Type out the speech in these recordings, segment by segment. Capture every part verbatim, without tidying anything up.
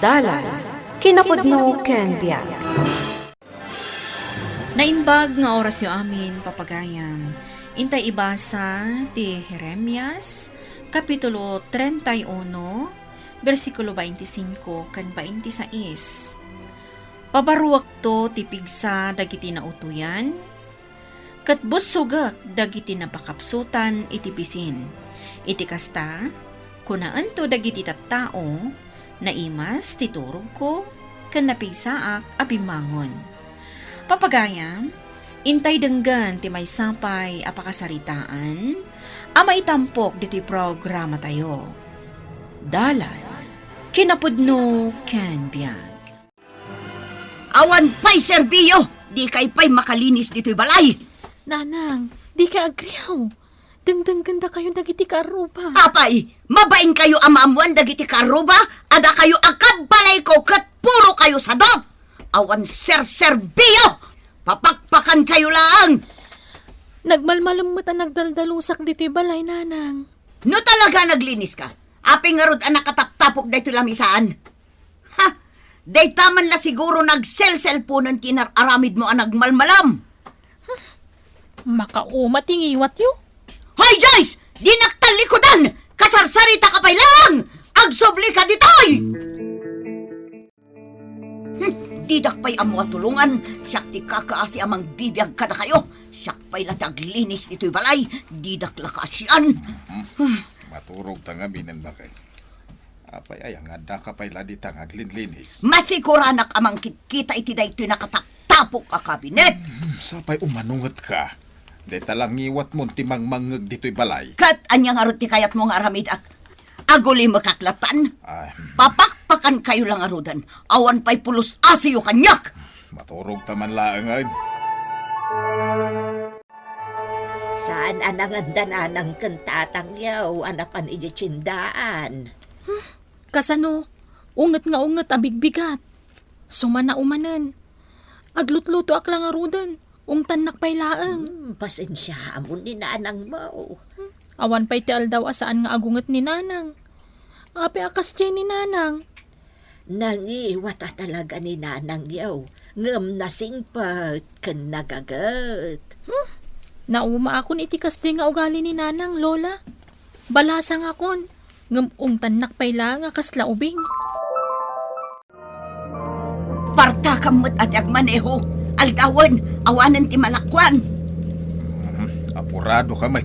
Dalan, kinapudno ken biag. Naimbag nga orasyo amin, papagayam. Intay ibasa ti Jeremias, Kapitulo treinta y uno, bersikulo veinticinco ken veintiséis. Pabaruekto ti pigsa dagiti nautoyan, ket bussogek dagiti napakapsutan iti bisin. Iti kasta, kunaento dagiti tattao, "Naimas ti turogko, ken napigsaak a bimmangon." Papagayam, intay denggen ti maysa pay a pakasaritaan a maitampok ditoy programatayo. Dalan, kinapudno ken biag. Awan pay serbio, dikay pay makalinis ditoy balay. Nanang, dikay agriaw. Dengdenggendakayo dagiti kaarruba. Apay, mabainkayo a maammoan dagiti kaarruba a dakayo a kabbalayko ket puro kayo sadot. Awan serserbio. Papakpakankayo laeng. Nagmalmalem met a nagdaldalusak ditoy balay, Nanang. No talaga naglinis ka, apay ngarud a nakataptapok daytoy lamisaan? Ha! Dayta man la siguro nagselselponen ti inar-aramidmo a nagmalmalam. Makauma ti ngiwatyo. Hoy, Joyce! Dinak tallikudan! Kasarsarita ka pay laeng! Agsubli ka ditoy! Hmm, didak pay ammo a tulongan, siak ti kakaasi a mangbibiag kadakayo. Siak pay la ti aglinis ditoy balay, didak la kaasian. Hmm, maturog ta ngamin, baket. Apay aya nga addaka pay la dita nga aglinlinis? Masikuranak a mangkitkita iti daytoy nakataptapok a kabinet. Hmm, sapay umanunget ka. Dayta la ngiwatmon ti mangmangngeg ditoy balay. Ket ania ngarud ti kayatmo nga aramidak? Agulimekak latan? Ah, hmm. Papakpakankayo la ngaruden. Awan pay pulos asiyo kaniak. Maturog ta man laengen. Saan a nanganda nanang ken tatangyo a napan idiay tiendaan? Hmm, kasano? Unget nga unget a bigbigat. Sumana umanen. Aglutlutoak la ngaruden. Ungtannak pay laeng. Hmm, pasensiaam ni nanangmo. Hmm, awan pay ti aldaw a saan nga agunget ni nanang. Apay a kasdiay ni nanang? Nangiwat a talaga ni nanangyo, ngem nasingpet ken nagaget. Hmm? Naumaakon iti kasdiay nga ugali ni nanang, Lola. Balasangakon, ngem ungtannak pay laeng a kasla ubing. Partakam met a ti agmaneho. Aldawen, awanen ti malakuan. Mhm, apurado ka met.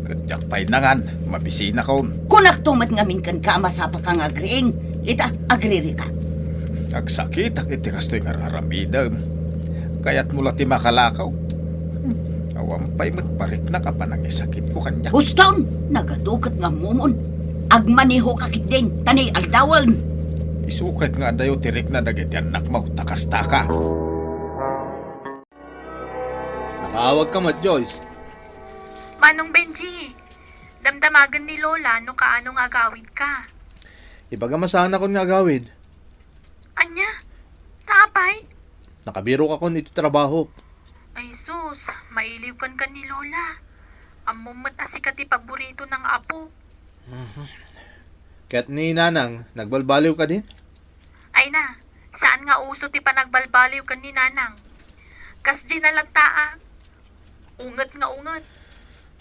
Ket diak pay nangan, mabisinakon. Kunakto met ngamin kenka a masapaka nga agriing. Ita, agririka. Agsakitak iti kastoy nga ar-aramidem. Kayatmo la ti makalakaw. Hmm, awan pay met pariknak a panangisakitmo kaniak. Uston! Nagadu ket nga ammomon. Agmanehoka ketdin, ta nay aldawen. Isu ket nga adayo ti rikna dagiti annakmo, ta kastaka. Nakaawagka met, Joyce. Manong Benji, damdamagen ni Lola no kaano nga agawidka. Ibagam a saanakon nga agawid. Ania? Ta apay? Nakabirokakon iti trabahok. Ay sus, mailiwkan kan ni Lola. Ammom met a sika ti paborito nang apo. Mhm. Ket ni nanang, nagbalbaliw kadin? Ay na, saan nga uso ti panagbalbaliw ken ni nanang. Kasdi na latta a. Unget nga unget.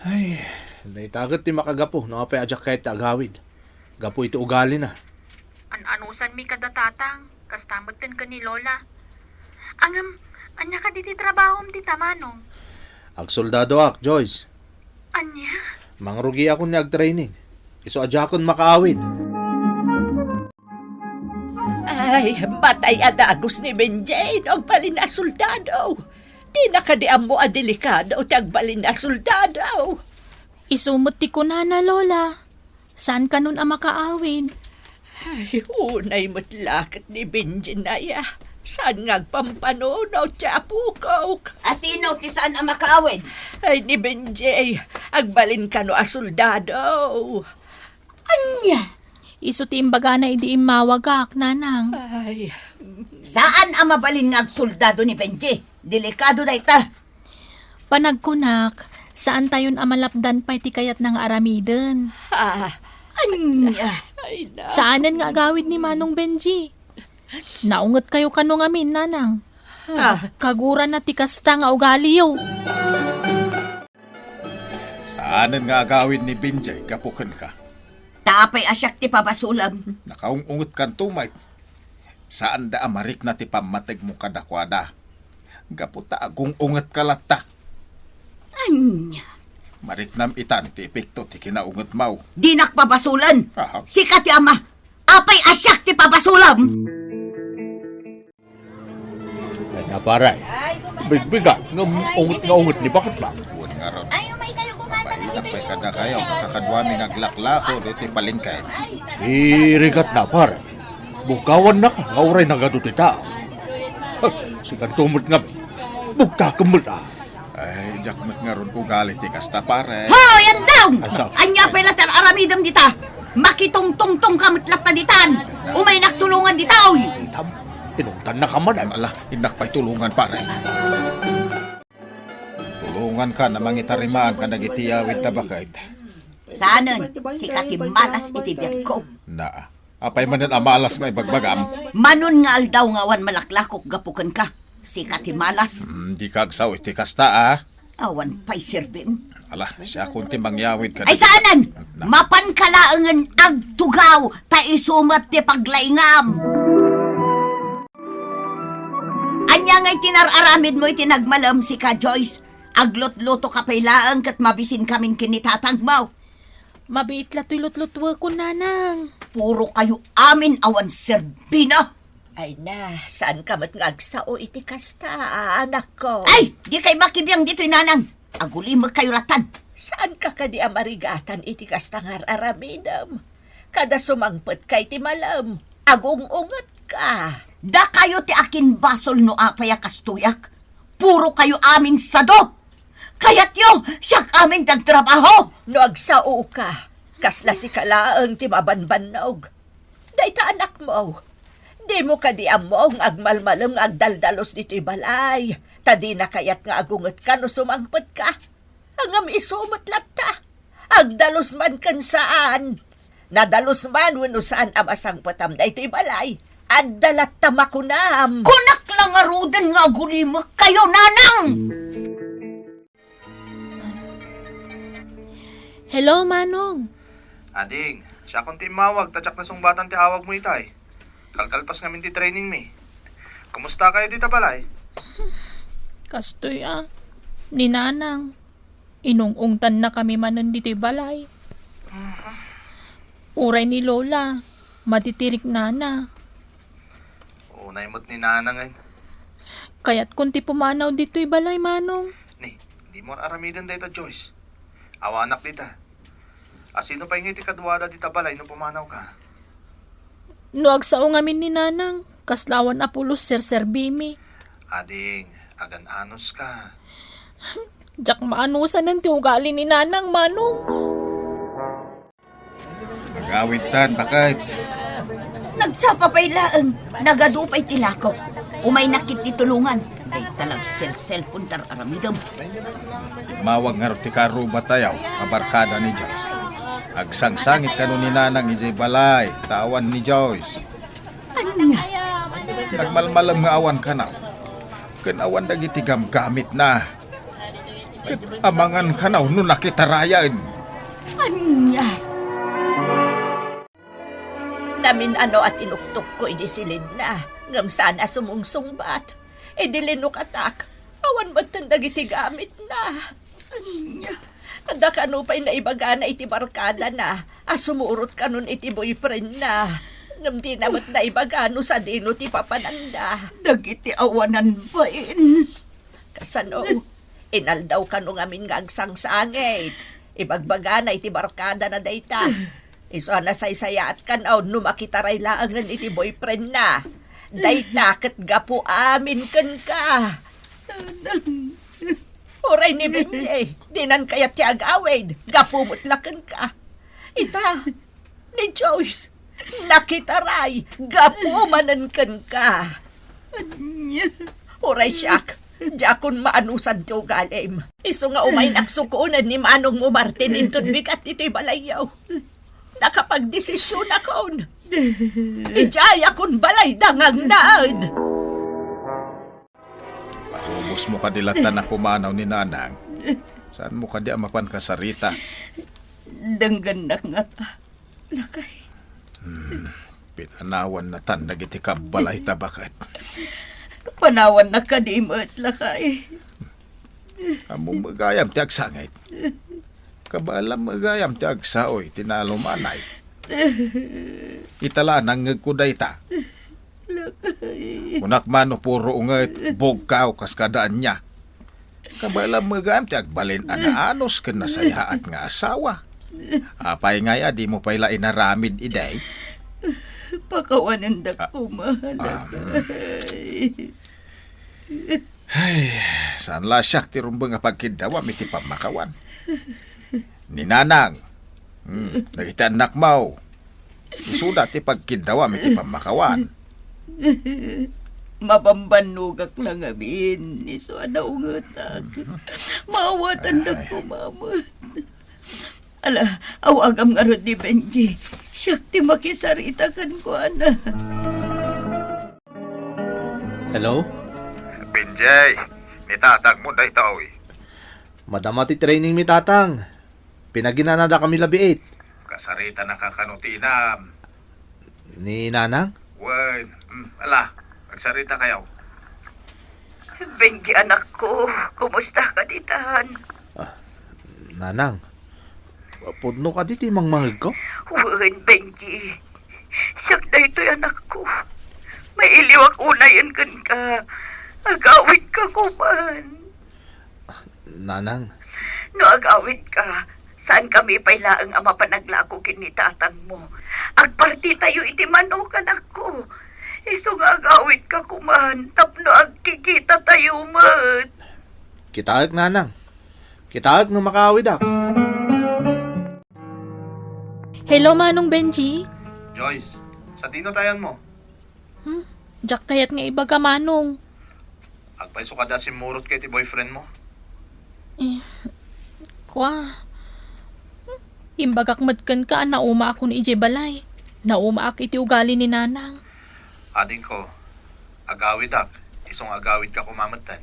Ay, dayta ket ti makagapu no apay a diak kayat ti agawid. Gapu iti ugalina. An-anusanmi kada tatang, kasta metten ken ni Lola. Ngem, ania kadi ti trabahom dita, Manong? Agsoldadoak, Joyce. Ania? Mangrugiakon nga agtraining. Isu a diakon makaawid. Ay, matay a dagus ni Benjay no agbalin a soldado. Dina kadi ammo a delikado ti agbalin a soldado. Isu met ti kunana, Lola. Saan kanon a makaawid? Ay, unay met la ket ni Benjay aya. Saan nga agpampanunot ti apokok? A sino ti saan a makaawid? Ay, ni Benjay, agbalin kano a soldado. Ania? Isu ti imbagana idi immawagak, Nanang. Ay. Saan a mabalin nga agsoldado ni Benji. Delikado dayta. Panagkunak, saantayon a malapdan pay ti kayatna nga aramiden. Ah, ania? Ay, na. Saanen nga agawid ni Manong Benji. Naungetkayo kano ngamin, Nanang. Ah. Kagurana ti kasta nga ugaliyo. Saanen nga agawid ni Benjay gapu kenka. Ta apay a siak ti pabasolem? Nakaung-ungetkanto met. Saanda a marikna ti pammategmo kadakuada. Gapu ta agung-ungetka latta. Ania? Mariknam itan ti epekto ti kinaungetmo. Dinak pabasolen. Aha. Sika ti ama. Apay a siak ti pabasolem? Ay na, pare. Bigbigat nga unget nga unget ni baketmo. Wen ngarud. Mabaindak pay kadakayo, kakaduami nga aglaklako ditoy palengke. Irigat na, pare. Bugkawannaka nga uray nagadu ti tao. Sikanto met ngamin. Bugtakem met, a. Ay, diak met ngarud ugali ti kasta, pare. Hoy, andawng! Asa? Ania pay latta aramidem dita? Makitungtungtongka met latta ditan. Umaynak tulongan dita, oy. Itam, inungtannaka manen. Ala, innak pay tulongan, pare. Tulonganka a mangitariman kadagiti yawid ta baket. Saanen, sika ti malas iti biagko. Naa. Apay manen a malas nga ibagbagam? Manon nga aldaw nga awan malaklakok gapu kenka. Sika ti malas. Hmm, dika agsao iti kasta, a. Awan pay serbim. Ala, siakon ti mangyawid kadagita. Ay, saanen! Na. Mapanka laengen agtugaw, ta isu met ti paglaingam. Ania ngay ti nar-aramidmo iti nagmalem, sika, Joyce? Aglutlutoka pay laeng ket mabisinkamin ken ni tatangmo. Mabiit la toy lutlutuekon, Nanang. Puro kayo amin awan serbina. Ay na, saanka met nga agsao iti kasta, anakko? Ay, dikay makibiang ditoy, Nanang. Agulimekkayo lattan. Saanka kadi a marigatan iti kasta nga ar-aramidem? Kada sumangpetka iti malem, agung-ungetka. Dakayo ti akinbasol no apay a kastoyak. Puro kayo amin sado. Kayatyo, siak amin ti agtrabaho. No agsaoka, kasla sika laeng ti mabanbannog. Dayta anakmo, dimo kadi ammo nga agmalmalem nga agdaldalus ditoy balay, ta dina kayat nga agungetka no sumangpetka? Ngem isu met latta, agdalus man ken saan. Nadalus man wenno saan a masangpetam daytoy balay, adda latta makunam. Kunak la ngaruden nga agulimekkayo, Nanang! Hello, Manong. Ading, siakon ti immawag ta diak nasungbatan ti awagmo itay. Kalkalpas ngamin ti trainingmi. Kumustakayo dita balay? Kastoy a, ni Nanang. Inung-ungtannakami manen ditoy balay. Uray ni Lola, matitiriknana. Unay met ni Nanang, ay. Kayatkon ti pumanaw ditoy balay, Manong. Ni, dimo ar-aramiden dayta, Joyce. Awanak dita. A, sino pay ngay ti kaduada dita balay no pumanawka? No agsao ngamin ni Nanang, kasla awan a pulos serserbimi. Ading, agan-anuska. Diak maanusanen ti ugali ni Nanang, Manong. Agawidtan, baket. Nagsapa pay laeng, nagadu pay ti lakok. Umaynak ket ti tulongan. Dayta la agselselpon ti ar-aramidem. Immawag ngarud ti karrubatayo a barkada ni Joyce. Agsangsangit kano ni Nanang idiay balay, ta awan ni Joyce. Ania? Nagmalmalem nga awan kanaw. Ken awan dagiti gamgamitna. Ket amangan kanaw no nakitarayen. Ania? Namin-ano a tinuktokko idi silidna, ngem saan a sumungsungbat. Idi linukatak, awan metten dagiti gamitna. Ania? Adda kano pay naibagana iti barkadana a sumurot kanon iti boyfriendna. Ngem dina met naibaga no sadino ti papananda. Dagiti awanan bain. Kasano? Inaldaw kano ngamin nga agsangsangit. Ibagbagana iti barkadana dayta. Isu a nasaysayaat kano no makitaray laengen iti boyfriendna. Dayta ket gapu amin kenka. Uray ni Benji, dinan kayat ti agawid, gapu met la kenka. Ita, ni Joyce, nakitaray, gapu manen kenka. Ania? Uray siak, diakon maanusan ti ugalim. Isu nga umaynak sukonen ni Manongmo Martin inton bigat iti balayyo. Nakapagdesisionakon. Idiay a kun balayda nga agnaed. Iparubosmo kadi latta a pumanaw ni Nanang. Saanmo kadi a mapan kasarita? Denggennak ngata, lakay. Hmm, pinanawannatan dagiti kabbalayta baket. Panawannak kadi met, lakay. Ammom gayam ti agsangit. Kabaelam gayam ti agsao iti nalumanay. Ita la nangngegko dayta. Lakay. Kunak man no puro unget bugkaw kas kada ania. Kabaelam gayam ti agbalin a naanus ken nasayaat nga asawa. Apay ngay a dimo pay la inaramid idi? Pakawanendak Ah, koma, ah, lakay. Ay, saan la siak ti rumbeng a pagkiddawam iti pammakawan? Ni Nanang, hmm, dagiti annakmo, isuda ti pagkiddawam iti pammakawan. Mabambannogak la ngamin, isu a naungetak. Maawatandak Ay. koma met. Ala, awagam ngarud ni Benji. Siak ti makisarita kenkuana. Hello? Benji, ni tatangmo daytoy. Madama ti training mi, tatang. Pinaginanada kami labiit. Kasaritanaka kano ti inam? Ni Nanang? Wen, mm, ala, agsarita kayo. Benji, anakko, kumusta ka ditan? Ah, Nanang, pudno kadi ti mangmangegko? Wen, Benji. Siak daytoy, anakko. Mailiwak unayen kenka. Agawidka koman. Nanang. No agawidka, saankami pay laeng a mapan aglako ken ni tatangmo. Agpartitayo iti manok, anakko. Isu nga agawidka koman tapno agkikitatayo met. Kitaek, Nanang. Kitaek no makaawidak. Hello, Manong Benji. Joyce, sadino ti ayanmo? Hmm? Diak kayat nga ibaga, Manong. Agpayso kada simmurot ken ti boyfriend mo? Eh, kua. Imbagak met kenka a naumaakon idiay balay. Naumaak iti ugali ni Nanang. Adingko, agawidak, isu nga agawidka koma metten.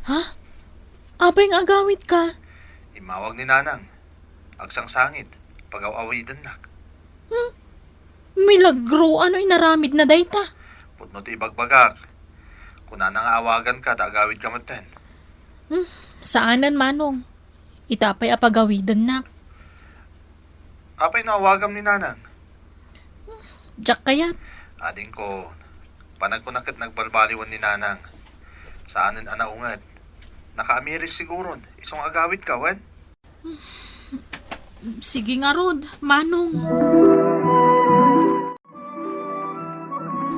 Ha? Apay nga agawidka? Immawag ni Nanang. Agsangsangit, pagaw-awidennak. Hmm? Milagro, ano inaramidna dayta? Pudno ti ibagbagak. Kunana nga awaganka ta agawidka metten. Hmm, saanen, Manong. Ita pay a pagawidennak. Apay no awagam ni Nanang? Diak kayat. Adingko, panagkuna ket nagbalbaliwen ni Nanang. Saanen a naunget. Nakaamiris siguron, isu nga agawidka, wen? Sige ngarud, Manong.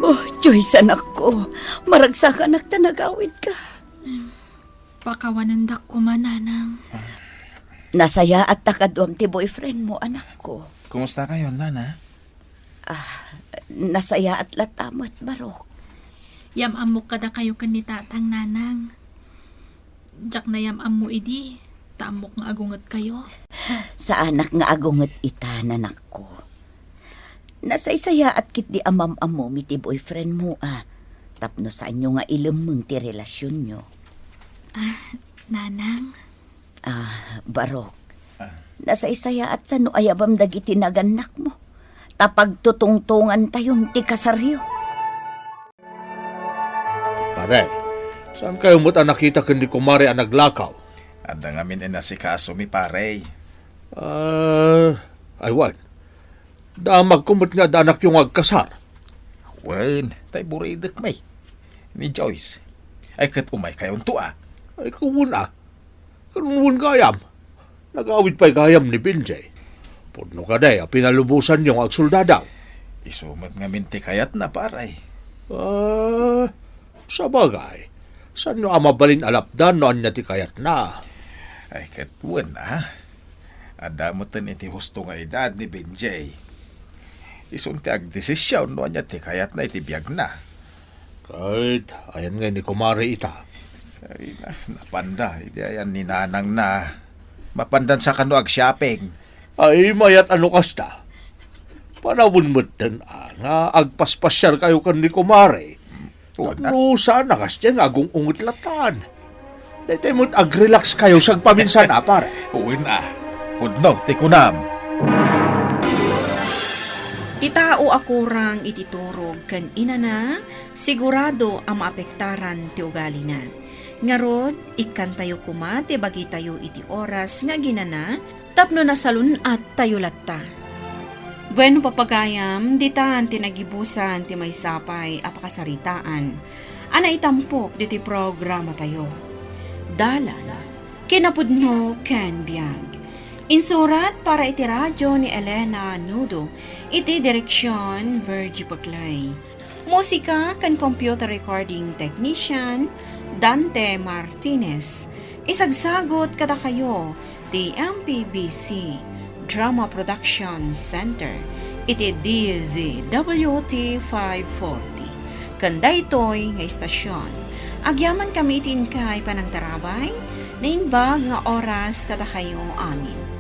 Oh, Joyce, anakko, maragsakanak ta nagawidka. Pakawanendak koma, Nanang. Nasayaat ta kaduam ti boyfriend mo, anakko. Kumusta kayo, Nana? Ah, nasayaat latta met, Barok. Yam-ammok kadakayo ken ni Tatang, Nanang. Diak nayam-ammo idi, ta ammok nga agungetkayo. Saanak nga agunget ita, nanakko. Nasaysayaat ketdi a mam-ammomi ti boyfriend mo, a, tapno saanyo nga ilemmeng ti relasionyo. Ah, Nanang? Ah, Barok. Ah. Nasaysayaat sa no ayabam dagiti nagannakmo. Ta pagtutungtongantayon ti kasaryo. Pare, saan kayo met a nakita ken ni kumare a naglakaw? Adda ngamin inasikasomi, pare. Ah, aywan. Damagko met nga adda anakyo nga agkasar. Wen, tay buridek may. Ni Joyce. Ay, ket umay kayonto, a. Ay, kuwen, a. Kanunwen gayam. Nagawid pay gayam ni Benjay. Pudno kadi a pinalubosanyo nga agsoldadaw. Isu met ngamin ti kayatna, pare. Ah, sabagay. Saanyo a mabalin a lapdan no ania ti kayatna? Ay, ket wen, a. Adda metten iti husto nga edad ni Benjay. Isun ti agdesision no ania ti kayatna iti biagna. Ket ayan ngay ni kumare ita. Ay, na, napanda, idi ayan ni nanangna. Mapandan sa kano ag-shopping. Ay, mayat a no kasta. Panawen metten, a, nga agpaspasiarkayo ken ni kumare. Wen a. Tapno saan a kasdiay nga agung-unget latan. Daytoy met agrelax kayo sagpaminsan a, pare. Wen a. Pudno ti kunam. Ti tao a kurang iti turog ken inana, sigurado a maapektaran ti ugalina. Ngarud, ikkantayo koma ti bagitayo iti oras nga aginana tapno nasalun-attayo latta. Bueno, papagayam, ditan ti nagibusan ti maysa pay a pakasaritaan a naitampok ditoy programatayo. Dalan, kinapudno ken biag. Insurat para iti radio ni Elena Nudo, iti direksion Virgie Paclay. Musika ken computer recording technician, Dante Martinez. Isagsagut kadakayo ti M P B C Drama Production Center iti D Z W T five forty. Ken daytoy nga istasion, agyamankami iti inkay panangtarabay, naimbag nga oras kadakayo amin.